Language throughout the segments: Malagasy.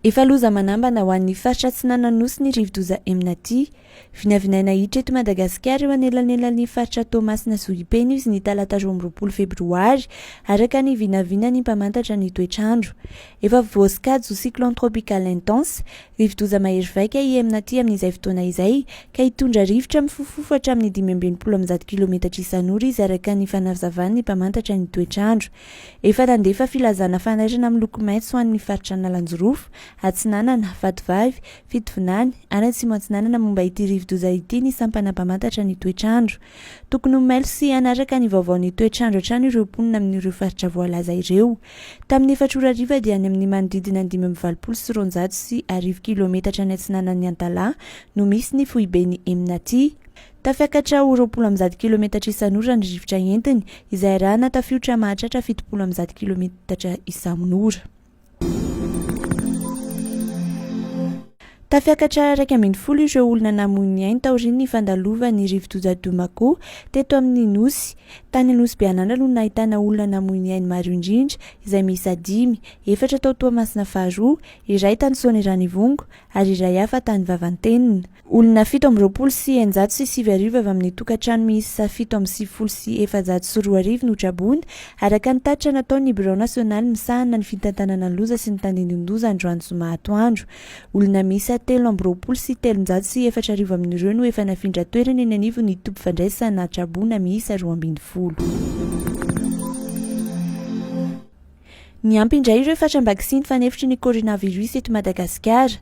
Efa loza manambana ho an'ny faritra atsinanan'ny Nosy ny rivodoza Emnati. Vinavinaina hiditra eto Madagasikara eo anelanelan'ny faritra Toamasina sy Vohipeno izy ny talata 22 febroary, araka ny vinavinan'ny mpamantatra ny toetr'andro. Efa voasokajy ho cyclone tropical intense, rivodoza mahery vaika i Emnati amin'izay fotoana izay, ka hitondra rivotra mifofofo hatramin'ny 165 kilometatra isan'ora izy araka ny fanazavan'ny mpamantatra ny toetr'andro. Efa nandefa filazana fanairana miloko maitso ho an'ny faritra Analanjirofo, Atsinanana, Vatovavy, Fitovinany ary Atsimo Atsinanana momba ity rivodoza ity ny sampana mpamantatra ny toetr'andro. Tokony ho mailo sy hanaraka ny vaovaon'ny toetr'andro hatrany ireo mponina amin'ireo faritra voalaza ireo. Tamin'ny efatra ora hariva dia any amin'ny manodidina ny 1285 kilaometatra any atsinanan'i Antalaha no misy ny foiben'ny Emnati. Tafiakatra ho 120 kilometatra isan'ora ny rivotra entiny, izay arahana tafiotra mahatratra 170 kilometatra isan'ora. Tafiakatra 11 ireo olona namoy ny ainy taorian'ny fandalovan'ny rivodoza Dumako teto amin'ny Nosy. Tany Nosy Be Anandra no nahitana olona namoy ny ainy maro indrindra, izay miisa dimy, efatra tao Toamasina faharoa, iray tany Soanierana Ivongo ary iray hafa tany Vavantenina. Olona 2627 avy amin'ny tokantrano miisa 2497 no traboina, araka ny tatitra nataon'ny Birao nasionaly misahana ny fitantanana ny loza sy ny tandindon-doza androany zoma atoandro. Olona miisa 32304 amin'ireo no efa nafindra toerana eny anivon'ny toby fandraisana traboina miisa 12. Niampy indray ireo fatram-baksiny fanefitry ny coronavirus eto Madagasikara.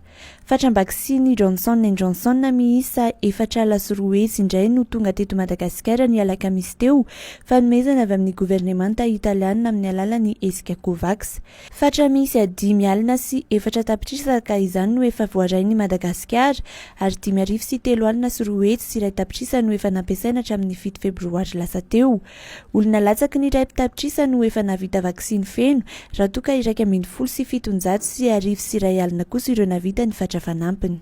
Fatram-baksiny Johnson and Johnson miisa 204 indray no tonga teto Madagasikara ny alakamisy teo, fanomezana avy amin'ny governemanta italianina amin'ny alalan'ny hetsika Covax. Fatra miisa 405 tapitrisa ka izany no efa voarain'i Madagasikara ary 203 tapitrisa no efa nampiasaina hatramin'ny 7 febroary lasa teo. Olona latsaky ny iray tapitrisa no efa nahavita vaksiny feno, raha toa ka 11 701 kosa ireo nahavita ny fatra fanampiny.